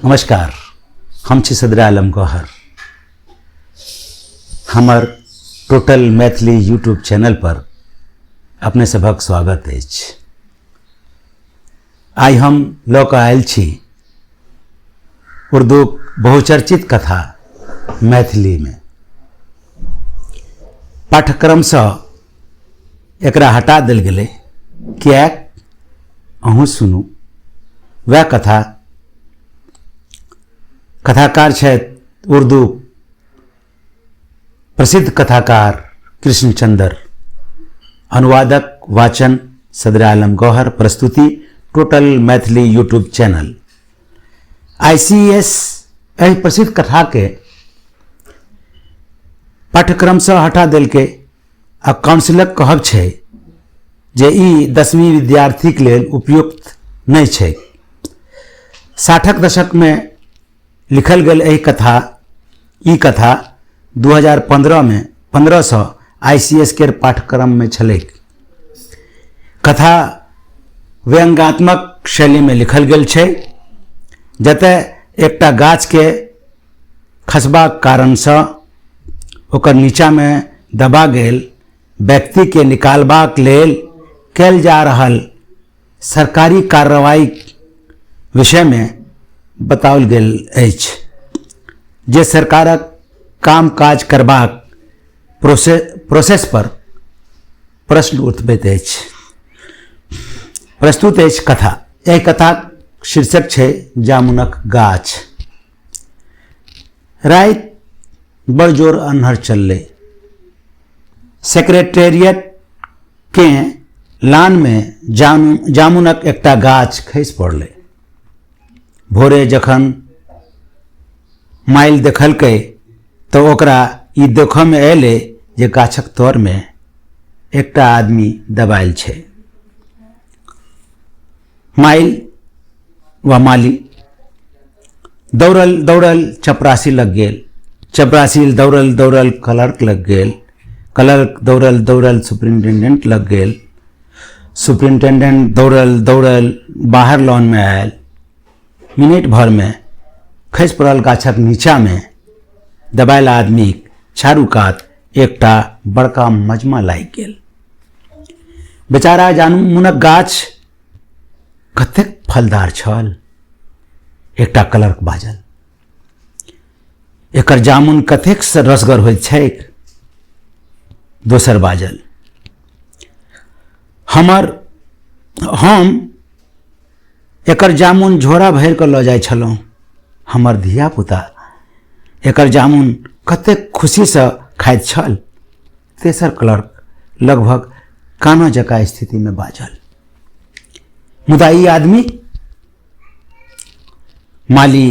नमस्कार, हम छी सदरा आलम गौहर। हमर टोटल मैथिली यूट्यूब चैनल पर अपने सभक स्वागत अछि। आइ हम लऽ कऽ आयल छी उर्दूक बहुचर्चित कथा मैथिलीमे। पाठ्यक्रमसँ एकरा हटा देल गेलै किएक, अहूँ सुनू वएह कथा। कथाकार छथि उर्दू प्रसिद्ध कथाकार कृष्णचंद्र, अनुवादक वाचन सदर आलम गौहर, प्रस्तुति total Maithili YouTube channel. ICS एहि प्रसिद्ध कथाके पाठ्यक्रमसँ हटा देलकै आ काउंसिलक कहब छै जे ई 10वीं विद्यार्थीक लेल उपयुक्त नहि छै। 60क दशकमे लिखल गेल एहि कथा ई कथा 2015 मे 15 सँ आईसीएस केर पाठ्यक्रममे छलैक। कथा व्यंग्यात्मक शैलीमे लिखल गेल छै, जतय एकटा गाछके खसबाक कारणसँ ओकर नीचाँमे दबा गेल व्यक्तिके निकालबाक लेल कयल जा रहल सरकारी कार्रवाईक विषयमे बताओल गेल अछि, जे सरकारक काम काज करबाक प्रोसेस पर प्रश्न उठबैत अछि। प्रस्तुत अछि कथा। एहि कथाक शीर्षक छै जामुनक गाछ। राति बड़ जोर अन्हर चललै। सेक्रेटेरिएट के लानमे जामुनक एकटा गाछ खसि पड़लै। भोरे जखन माइल देखलकै तऽ ओकरा ई देखऽमे अयलै जे गाछक तरमे एकटा आदमी दबायल छै। माइल वा माली दौड़ल दौड़ल चपरासी लग गेल, चपरासी दौड़ल दौड़ल क्लर्क लग गेल, क्लर्क दौड़ल दौड़ल सुपरिंटेंडेंट लग गेल, सुपरिंटेंडेंट दौड़ल दौड़ल बाहर लॉनमे आयल। मिनट भरमे खसि पड़ल गाछक नीचाँमे दबायल आदमीक चारू कात एकटा बड़का मजमा लागि गेल। बेचारा जामुनक गाछ कतेक फलदार छल, एकटा क्लर्क बाजल। एकर जामुन कतेक रसगर होइत छैक, दोसर बाजल। हम एकर जामुन झोरा भरि कऽ लऽ जाइ छलहुँ। हमर धियापुता एकर जामुन कतेक खुशीसँ खाइत छल, तेसर क्लर्क लगभग कानऽ जकाँ स्थितिमे बाजल। मुदा ई आदमी, माली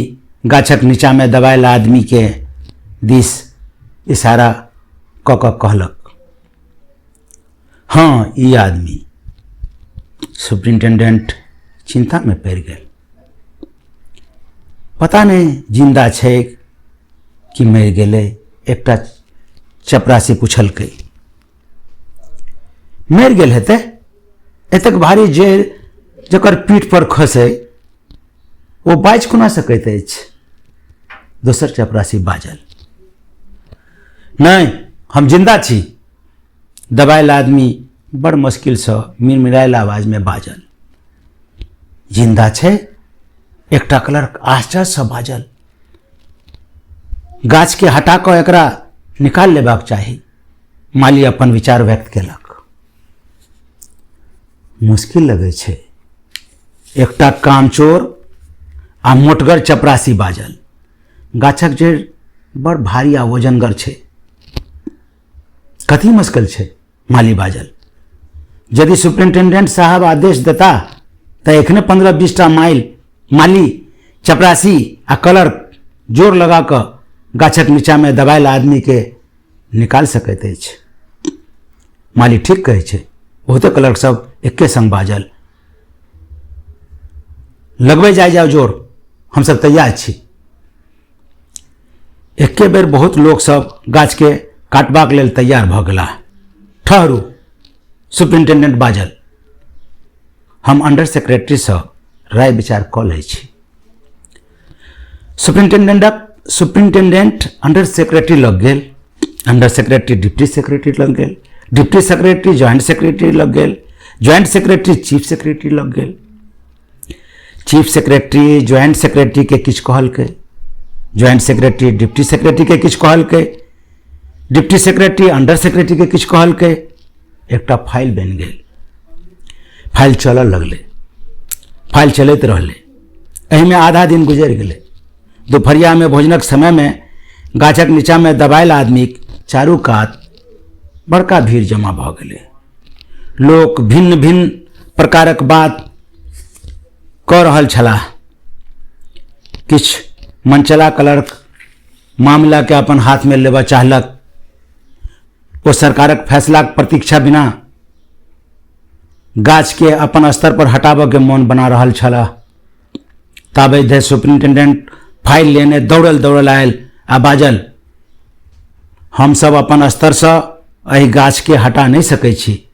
गाछक नीचाँमे दबायल आदमीके दिस इशारा कऽ कऽ कहलक। हँ, ई आदमी। सुपरिंटेंडेंट चिन्तामे पड़ि गेल। पता नहि जिन्दा छै कि मरि गेलै, एकटा चपरासी पुछलकै। मरि गेल हेतै, एतेक भारी जड़ि जकर पीठ पर खसै ओ बाजि कोना सकैत अछि, दोसर चपरासी बाजल। नहि, हम जिन्दा छी, दबायल आदमी बड़ मुश्किलसँ मिरमिरायल आवाजमे बाजल। जिन्दा छै, एकटा क्लर्क आश्चर्यसँ बाजल। गाछके हटा कऽ एकरा निकालि लेबाक चाही, माली अपन विचार व्यक्त केलक। मुश्किल लगै छै, एकटा कामचोर आ मोटगर चपरासी बाजल। गाछक जड़ि बड़ भारी आ वजनगर छै। कथी मुश्किल छै, माली बाजल। यदि सुपरिंटेंडेंट साहब आदेश देता तऽ एखने 15-20टा माली, चपरासी आ क्लर्क जोर लगा कऽ गाछक नीचाँमे दबायल आदमीके निकालि सकैत अछि। माली ठीक कहै छै, बहुते क्लर्क सब एके संग बाजल। लगबै जाय जाओ जोर, हमसब तैयार छी। एके बेर बहुत लोक सब गाछके काटबाक लेल तैयार भऽ गेलाह। ठहरू, सुपरिंटेंडेंट बाजल। हम अंडर सेक्रेटरीसँ राय विचार कऽ लै छी। सुपरिंटेंडेंट अंडर सेक्रेटरी लग गेल, अंडर सेक्रेटरी डिप्टी सेक्रेटरी लग गेल, डिप्टी सेक्रेटरी ज्वाइंट सेक्रेटरी लग गेल, ज्वाइंट सेक्रेटरी चीफ सेक्रेटरी लग गेल। चीफ सेक्रेटरी ज्वाइंट सेक्रेटरी के किछु कहलकै, ज्वाइंट सेक्रेटरी डिप्टी सेक्रेटरी के किछु कहलकै, डिप्टी सेक्रेटरी अंडर सेक्रेटरी के किछु कहलकै। एकटा फाइल बनि गेल। फाइल चलऽ लगलै, फाइल चलैत रहलै। एहिमे आधा दिन गुजरि गेलै। दुपहरियामे भोजनक समयमे गाछक नीचाँमे दबायल आदमीक चारू कात बड़का भीड़ जमा भऽ गेलै। लोक भिन्न भिन्न प्रकारक बात कऽ रहल छलाह। किछु मनचला क्लर्क मामलाके अपन हाथमे लेबऽ चाहलक। ओ सरकारक फैसलाक प्रतीक्षा बिना गाछके अपन स्तर पर हटाबऽके मोन बना रहल छलाह। ताबे धरि सुपरिंटेंडेंट फाइल लेने दौड़ल दौड़ल आयल आ बाजल, हमसभ अपन स्तरसँ एहि गाछके हटा नहि सकै छी।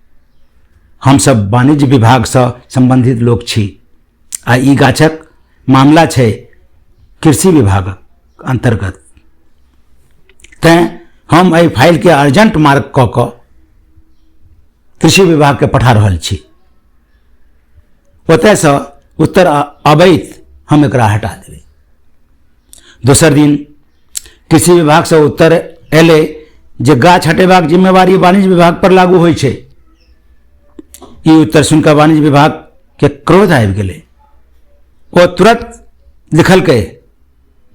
हमसभ वाणिज्य विभागसँ सम्बन्धित लोक छी आ ई गाछक मामला छै कृषि विभागक अन्तर्गत। तैँ हम एहि फाइलके अर्जेंट मार्क कऽ कऽ कृषि विभागके पठा रहल छी। ओतयसँ उत्तर अबैत हम एकरा हटा देबै। दोसर दिन कृषि विभागसँ उत्तर एलै जे गाछ हटेबाक जिम्मेवारी वाणिज्य विभाग पर लागू होइ छै। ई उत्तर सुनिकऽ वाणिज्य विभागके क्रोध आबि गेलै। ओ तुरंत लिखलकै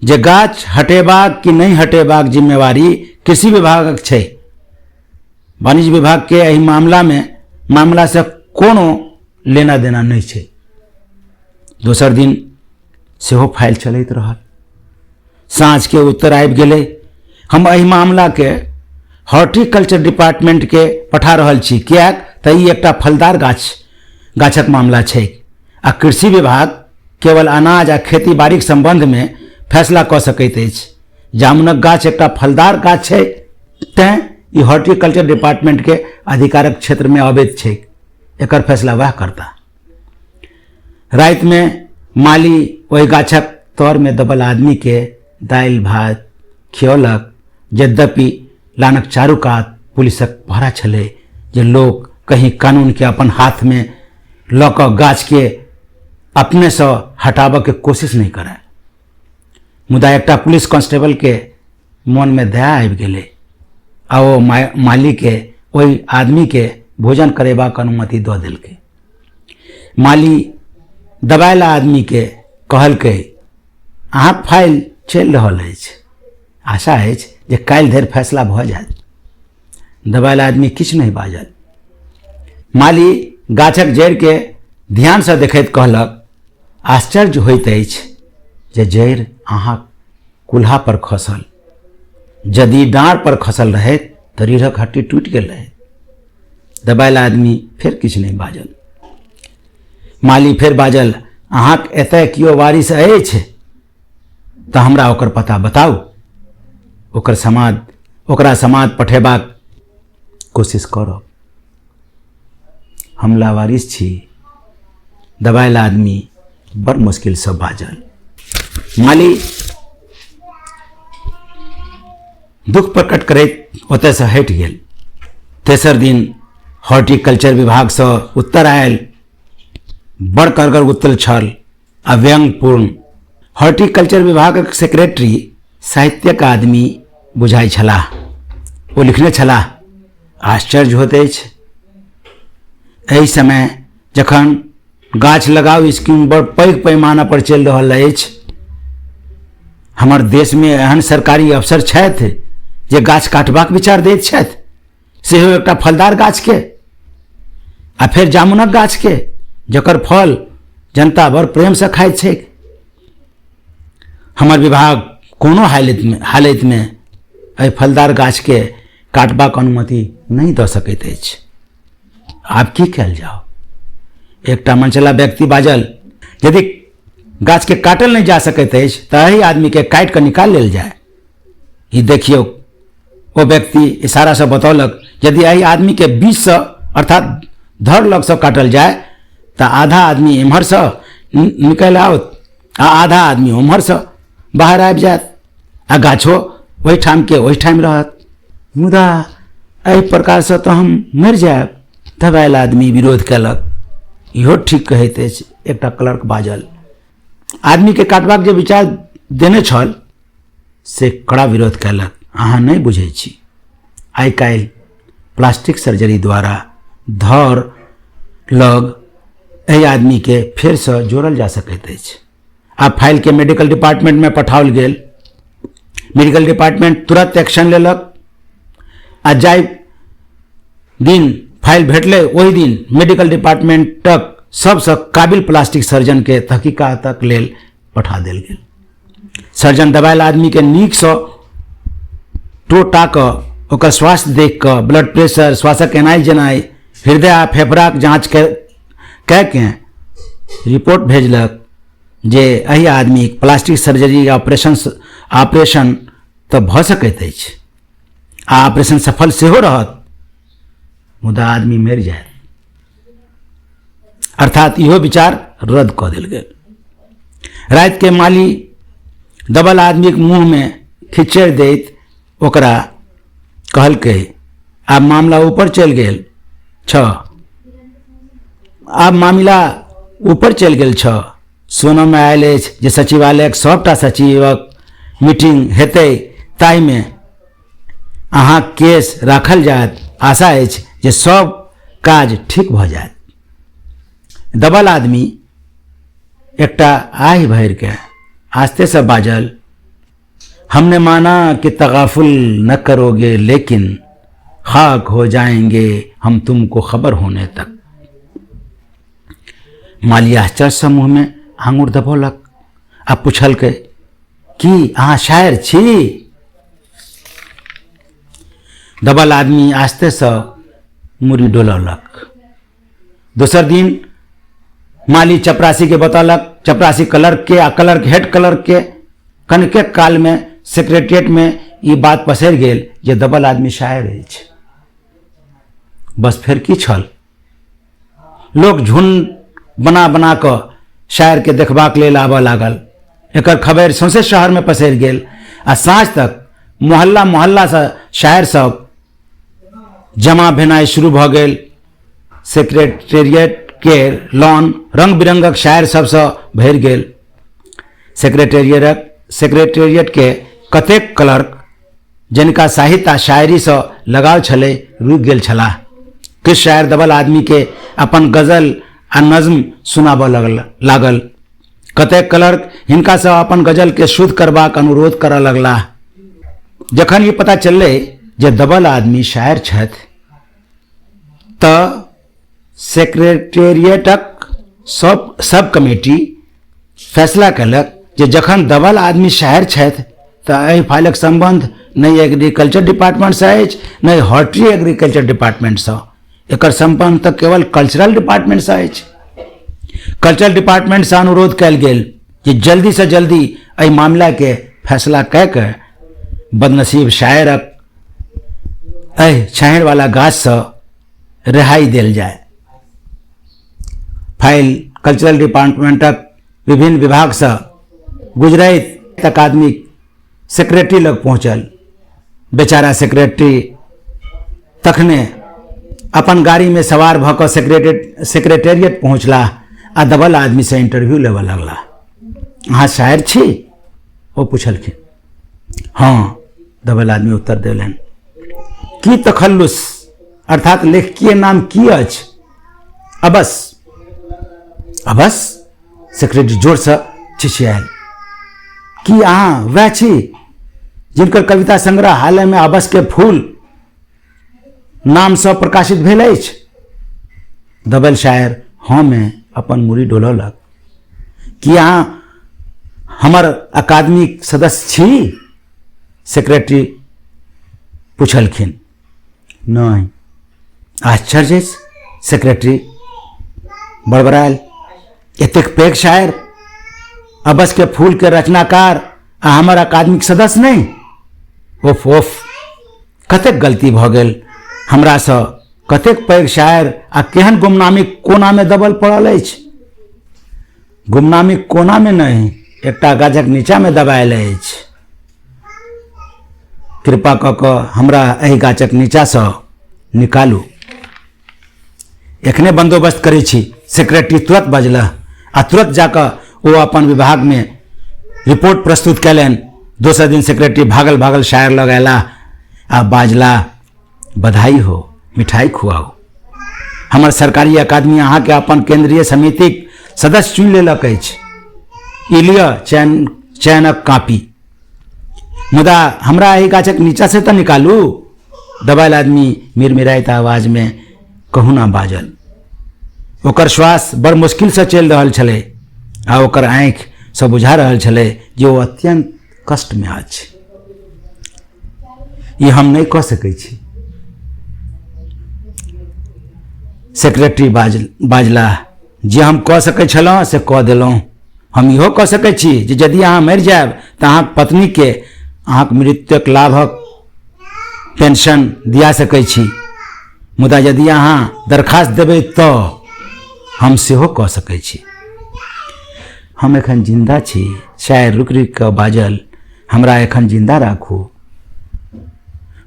जे गाछ हटेबाक कि नहि हटेबाक जिम्मेवारी कृषि विभागक छै। वाणिज्य विभागके एहि मामलामे मामलासँ कोनो लेना देना नहि छै। दोसर दिन सेहो फाइल चलैत रहल। साँझके उत्तर आबि गेलै, हम एहि मामलाके हॉर्टिकल्चर डिपार्टमेंटके पठा रहल छी, किएक तऽ ई एकटा फलदार गाछक मामला छै आ कृषि विभाग केवल अनाज आ खेती बाड़ीक सम्बन्धमे फैसला कऽ सकैत अछि। जामुनक गाछ एकटा फलदार गाछ छै, तैँ ई हॉर्टिकल्चर डिपार्टमेंटके अधिकारक क्षेत्रमे अबैत छैक। एकर फैसला वएह करता। रातिमे माली ओहि गाछक तरमे दबल आदमीके दालि भात खियौलक। यद्यपि लानक चारू कात पुलिसक पहरा छलै जे लोक कहीं कानूनके अपन हाथमे लऽ कऽ गाछके अपनेसँ हटाबऽके कोशिश नहि करय। मुदा एकटा पुलिस कांस्टेबलके मोनमे दया आबि गेलै आ ओ मालीके ओहि आदमीके भोजन करेबाक अनुमति दऽ देलकै। माली दबायल आदमीके कहलकै, अहाँक फाइल चलि रहल अछि, आशा अछि जे काल्हि धरि फैसला भऽ जायत। दबायल आदमी किछु नहि बाजल। माली गाछक जड़िके ध्यानसँ देखैत कहलक, आश्चर्य होइत अछि जे जड़ि अहाँक कुल्हा पर खसल, यदि डाँड़ पर खसल रहैत तऽ रीढ़क हड्डी टूटि गेल रहैत। दबायल आदमी फेर किछु नहि बाजल। माली फेर बाजल, अहाँक एतय केओ वारिस अछि तऽ हमरा ओकर पता बताउ, ओकरा समाद पठेबाक कोशिश करब। हम लावारिस छी, दबायल आदमी बड़ मुश्किलसँ बाजल। माली दुख प्रकट करैत ओतयसँ हटि गेल। तेसर दिन हॉर्टिकल्चर विभागसँ उत्तर आयल। बड़ करगर उत्तर छल आ व्यंग्यपूर्ण। हॉर्टिकल्चर विभागक सेक्रेटरी साहित्यक आदमी बुझाइ छलाह। ओ लिखने छलाह, आश्चर्य होइत अछि एहि समय जखन गाछ लगाउ स्कीम बड़ पैघ पैमाना पर चलि रहल अछि, हमर देशमे एहन सरकारी अफसर छथि जे गाछ काटबाक विचार दैत छथि, सेहो एकटा फलदार गाछके आ फेर जामुनक गाछके, जकर फल जनता बड़ प्रेमसँ खाइत छैक। हमर विभाग कोनो हालतिमे एहि फलदार गाछके काटबाक अनुमति नहि दऽ सकैत अछि। आब की कयल जाओ? एकटा मनचला व्यक्ति बाजल, यदि गाछके काटल नहि जा सकैत अछि तऽ एहि आदमीके काटि कऽ निकालि लेल जाय। ई देखियौ, ओ व्यक्ति इशारासँ बतौलक, यदि एहि आदमीके बीचसँ अर्थात धड़ लगसँ काटल जाय तऽ आधा आदमी एम्हरसँ निकलि आओत आ आधा आदमी ओम्हरसँ। बाहर आबि जायत आ गाछो ओहिठामके ओहिठाम रहत। मुदा एहि प्रकारसँ तऽ हम मरि जायब। दबायल आदमी विरोध कयलक। इहो ठीक कहैत अछि, एकटा क्लर्क बाजल। आदमीके काटबाक जे विचार देने छल से कड़ा विरोध कयलक। अहाँ नहि बुझै छी, आइ काल्हि प्लास्टिक सर्जरी द्वारा धर लग एहि आदमीके फेरसँ जोड़ल जा सकैत अछि। आब फाइलके मेडिकल डिपार्टमेंटमे पठाओल गेल। मेडिकल डिपार्टमेंट तुरंत एक्शन लेलक आ जाहि दिन फाइल भेटलै ओहि दिन मेडिकल डिपार्टमेंटक सबसँ काबिल प्लास्टिक सर्जनके तहकीकातक लेल पठा देल गेल। सर्जन दबायल आदमीके नीकसँ टोटा कऽ ओकर स्वास्थ्य देख कऽ ब्लड प्रेशर, श्वासक एनाइ जेनाइ, हृदय आ फेफड़ाक जाँच कए के रिपोर्ट भेजलक जे एहि आदमीक प्लास्टिक सर्जरी ऑपरेशन ऑपरेशन तऽ भऽ सकैत अछि आ ऑपरेशन सफल सेहो रहत, मुदा आदमी मरि जायत। अर्थात इहो विचार रद्द कऽ देल गेल। रातिके माली दबल आदमीक मुँहमे खिच्चड़ि दैत ओकरा कहलकै, आब मामला ऊपर चलि गेल छ, आब मामिला ऊपर चलि गेल छ। सुनऽमे आयल अछि जे सचिवालयक सभटा सचिवक मीटिंग हेतै, ताहिमे अहाँक केस राखल जायत। आशा अछि जे सभ काज ठीक भऽ जायत। दबल आदमी एकटा आहि भरिके आस्तेसँ बाजल, हमने माना कि तगाफुल न करोगे, लेकिन खाक हो जाएंगे हम तुमको खबर होने तक। माली आश्चर्यसँ मुँहमे आङुर दबौलक आ पुछलकै, की अहाँ शायर छी? दबल आदमी आस्तेसँ मुड़ी डोलौलक। दोसर दिन माली चपरासीके बतौलक, चपरासी क्लर्कके आ क्लर्क हेड क्लर्कके। कनिके कालमे सेक्रेटेरिएटमे ई बात पसरि गेल जे दबल आदमी शायर अछि। बस फेर की छल, लोक झुंड बना बना कऽ शायरके देखबाक लेल आबऽ लागल। एकर खबरि सौंसे शहरमे पसरि गेल आ साँझ तक मोहल्ला मोहल्लासँ शायर सब जमा भेनाइ शुरू भऽ गेल। सेक्रेटेरिएट के लॉन रंग बिरंगक शायर सबसँ भरि गेल। सेक्रेटेरिएट के कतेक क्लर्क जिनका साहित्य आ शायरीसँ लगाव छलै रुकि गेल छलाह। किछु शायर दबल आदमीके अपन गजल आ नज्म सुनाबऽ लागल। कतेक क्लर्क हिनकासँ अपन गजलके शुद्ध करबाक अनुरोध करऽ लगलाह। जखन ई पता चललै जे दबल आदमी शायर छथि तऽ सेक्रेटेरिएटक सब कमेटी फैसला केलक जे जखन दबल आदमी शायर छथि तऽ एहि फाइलक सम्बन्ध नहि एग्रीकल्चर डिपार्टमेंटसँ अछि, नहि हॉर्टी एग्रीकल्चर डिपार्टमेंटसँ, एकर सम्बन्ध तऽ केवल कल्चरल डिपार्टमेंटसँ अछि। कल्चरल डिपार्टमेंटसँ अनुरोध कयल गेल जे जल्दीसँ जल्दी एहि मामिलाके फैसला कए कऽ बदनसीब शायरक एहि छाहरिवला गाछसँ रिहाई देल जाय। फाइल कल्चरल डिपार्टमेंटक विभिन्न विभागसँ गुजरैत अकादमिक सेक्रेटरी लग पहुँचल। बेचारा सेक्रेटरी तखने अपन गाड़ीमे सवार भऽ कऽ सेक्रेटेरिएट पहुँचलाह आ दबल आदमीसँ इंटरव्यू लेबऽ लगलाह। अहाँ शायर छी? ओ पुछलखिन। हँ, दबल आदमी उत्तर देलनि। की तखल्लुस अर्थात लेखकीय नाम की अछि? अबस। अबस? सेक्रेटरी जोरसँ चिचियायल। की अहाँ वएह छी जिनकर कविता संग्रह हालमे अबस के फूल नामसँ प्रकाशित भेल अछि? दबल शायर हँ मे अपन मुड़ी डोलौलक। की अहाँ हमर अकादमिक सदस्य छी? सेक्रेटरी पुछलखिन। नहि। आश्चर्य अछि, सेक्रेटरी बड़बड़ायल। एतेक पैघ शायर, अबस के फूल के रचनाकार आ हमर अकादमिक सदस्य नहि? ओफ ओफ, कतेक गलती भऽ गेल हमरासँ। कतेक पैघ शायर आ केहन गुमनामी कोनामे दबल पड़ल अछि। गुमनामी कोनामे नहि, एकटा गाछक नीचाँमे दबायल अछि। कृपा कऽ कऽ हमरा एहि गाछक नीचाँसँ निकालू। एखने बन्दोबस्त करै छी, सेक्रेटरी तुरंत बजलाह आ तुरंत जाकऽ ओ अपन विभागमे रिपोर्ट प्रस्तुत कयलनि। दोसर दिन सेक्रेटरी भागल भागल शायर लग अयलाह आ बाजलाह, बधाई हो, मिठाई खुआउ। हमर सरकारी अकादमी अहाँके अपन केंद्रीय समितिक सदस्य चुनि लेलक अछि। ई लिअ चयनक कापी। मुदा हमरा एहि गाछक नीचा से तऽ निकालू। दबायल आदमी मिरमिराइत आवाजमे कहुना बाजल। ओकर श्वास बड़ मुश्किलसँ चलि रहल छलै आ ओकर आँखिसँ बुझा रहल छलै जे ओ अत्यन्त कष्टमे अछि। ई हम नहि कऽ सकै छी। सेक्रेटरी बाजलाह, जे हम कऽ सकै छलहुँ से कऽ देलहुँ। हम इहो कऽ सकै छी जे यदि अहाँ मरि जायब तऽ अहाँक पत्नीके अहाँक मृत्युक लाभक पेंशन दिया सकै छी, मुदा यदि अहाँ दरखास्त देबै तऽ हम सेहो कऽ सकै छी। हम एखन जिन्दा छी, शायर रुकि रुकि कऽ बाजल, हमरा एखन जिन्दा राखू।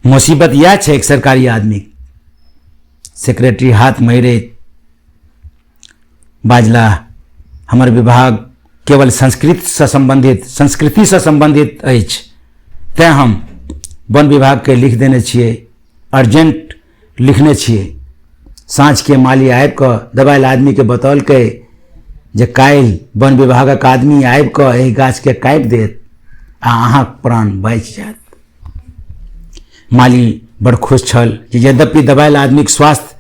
मुसीबत इएह छै सरकारी आदमी। सेक्रेटरी हाथ मरैत बाजलाह, हमर विभाग केवल संस्कृतसँ सम्बन्धित संस्कृतिसँ सम्बन्धित अछि, तेँ हम वन विभागके लिख देने छियै, अर्जेंट लिखने छियै। साँझके माली आबि कऽ दबायल आदमीके बतौलकै जे काल्हि वन विभागक आदमी आबि कऽ एहि गाछके काटि देत आ अहाँक प्राण बाँचि जायत। माली बड़ खुश छल जे यद्यपि दबायल आदमीक स्वास्थ्य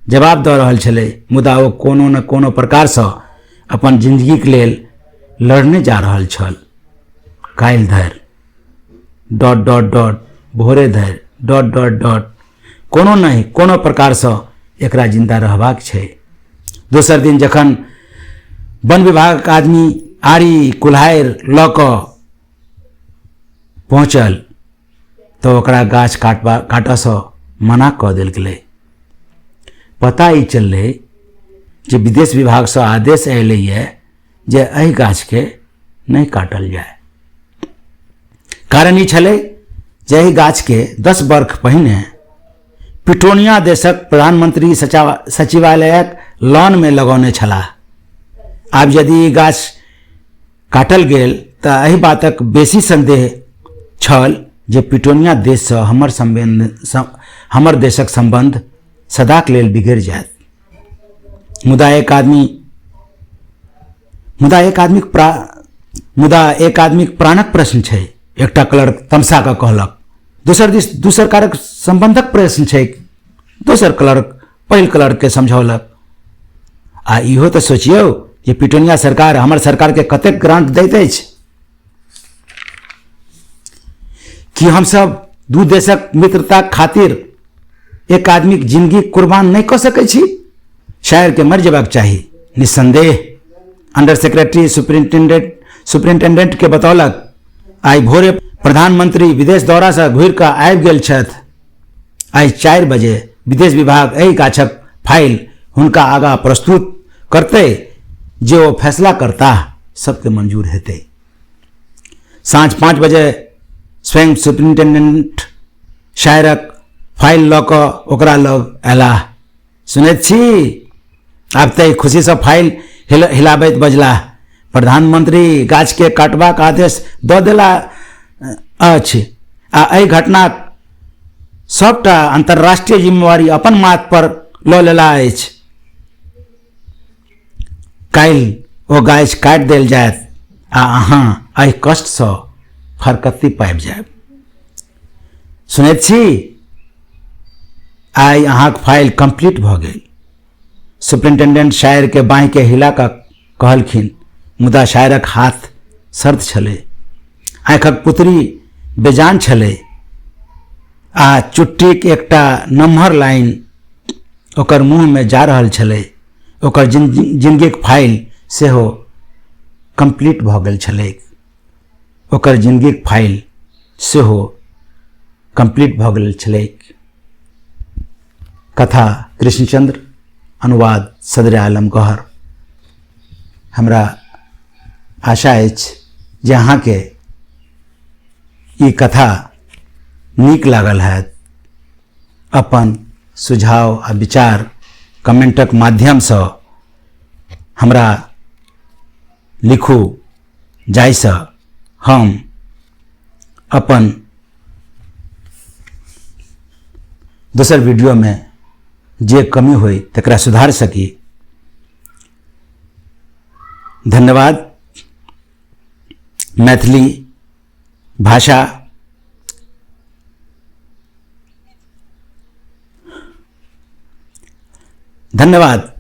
जवाब दऽ रहल छलै, मुदा ओ कोनो ने कोनो प्रकारसँ अपन जिन्दगीक लेल लड़ने जा रहल छल। काल्हि धरि डॉट डॉट डॉट भोरे धरि डॉट डॉट डॉट कोनो नहि कोनो प्रकारसँ एकरा जिन्दा रहबाक छै। दोसर दिन जखन वन विभागक आदमी आरी कुल्हारि लऽ कऽ पहुँचल तऽ ओकरा गाछ काटऽसँ मना कऽ देल गेलै। पता ई चललै जे विदेश विभागसँ आदेश अयलैए जे एहि गाछके नहि काटल जाय। कारण ई छलै जे एहि गाछके 10 बर्ख पहिने पिटोनिया देशक प्रधानमंत्री सचिवालयक लॉनमे लगौने छलाह। आब यदि ई गाछ काटल गेल तऽ एहि बातक बेसी सन्देह छल जे पिटोनिया देशसँ हमर देशक सम्बन्ध सदाक लेल बिगड़ि जायत। मुदा एक आदमी मुदा एक आदमीक प्रा मुदा एक आदमीक प्राणक प्रश्न छै, एकटा क्लर्क तमसा कऽ कहलक। दोसर दिस दू सरकारक सम्बन्धक प्रश्न छै, दोसर क्लर्क पहिल क्लर्कके समझौलक। आ इहो तऽ सोचियौ जे पिटोनिया सरकार हमर सरकारके कतेक ग्रांट दैत अछि। कि हमसभ दू देशक मित्रताक खातिर एक आदमीक जिंदगी कुर्बान नहि कऽ सकै छी? शायरके मरि जेबाक चाही निस्संदेह, अंडर सेक्रेटरी सुपरिंटेंडेंट के बतौलक। आइ भोरे प्रधानमंत्री विदेश दौरासँ घुरि कऽ आबि गेल छथि। आइ 4 बजे विदेश विभाग एहि गाछक फाइल हुनका आगाँ प्रस्तुत करतै, जे ओ फैसला करताह सबके मंजूर हेतै। साँझ 5 बजे स्वयं सुपरिंटेंडेंट शायरक फाइल लऽ कऽ ओकरा लग अयलाह। सुनैत छी? आब तऽ खुशीसँ फाइल हिलाबैत बजलाह, प्रधानमंत्री गाछके काटबाक आदेश दऽ देला अछि आ एहि घटनाक सबटा अंतर्राष्ट्रीय जिम्मेवारी अपन माथ पर लऽ लेला अछि। काल्हि ओ गाछ काटि देल जायत आ अहाँ एहि कष्टसँ फरकत्ती पाबि जायब। सुनैत छी? आइ अहाँक फाइल कंप्लीट भऽ गेल। सुपरिंटेंडेंट शायरके बाँहिके हिला कऽ कहलखिन, मुदा शायरक हाथ सर्द छलै, आँखिक पुतरी बेजान छलै आ चुट्टीक एकटा नम्हर लाइन ओकर मुँहमे जा रहल छलै। ओकर जिंदगीक फाइल सेहो कंप्लीट भऽ गेल छलै। ओकर जिंदगीक फाइल सेहो कंप्लीट भऽ गेल छलैक। कथा कृष्णचंद्र, अनुवाद सदर आलम गौहर। हमरा आशा अछि जे अहाँके ई कथा नीक लागल हैत। अपन सुझाव आ विचार कमेंटक माध्यमसँ हमरा लिखू, जाहिसँ हम अपन दोसर वीडियोमे जे कमी होइ तकरा सुधार सकी। धन्यवाद। मैथिली भाषा धन्यवाद।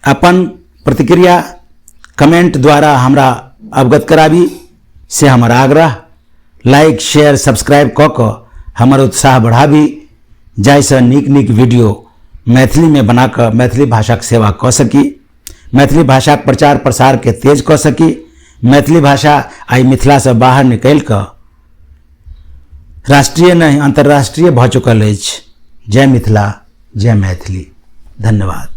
अपन प्रतिक्रिया कमेंट द्वारा हमरा अवगत कराबी से हमर आग्रह। लाइक शेयर सब्सक्राइब कऽ कऽ हमर उत्साह बढ़ाबी, जाहिसँ नीक नीक वीडियो मैथिलीमे बना कऽ मैथिली भाषाक सेवा कऽ सकी, मैथिली भाषाक प्रचार प्रसारके तेज कऽ सकी। मैथिली भाषा आइ मिथिलासँ बाहर निकलि कऽ राष्ट्रीय नहि अन्तर्राष्ट्रीय भऽ चुकल अछि। जय मिथिला, जय मैथिली। धन्यवाद।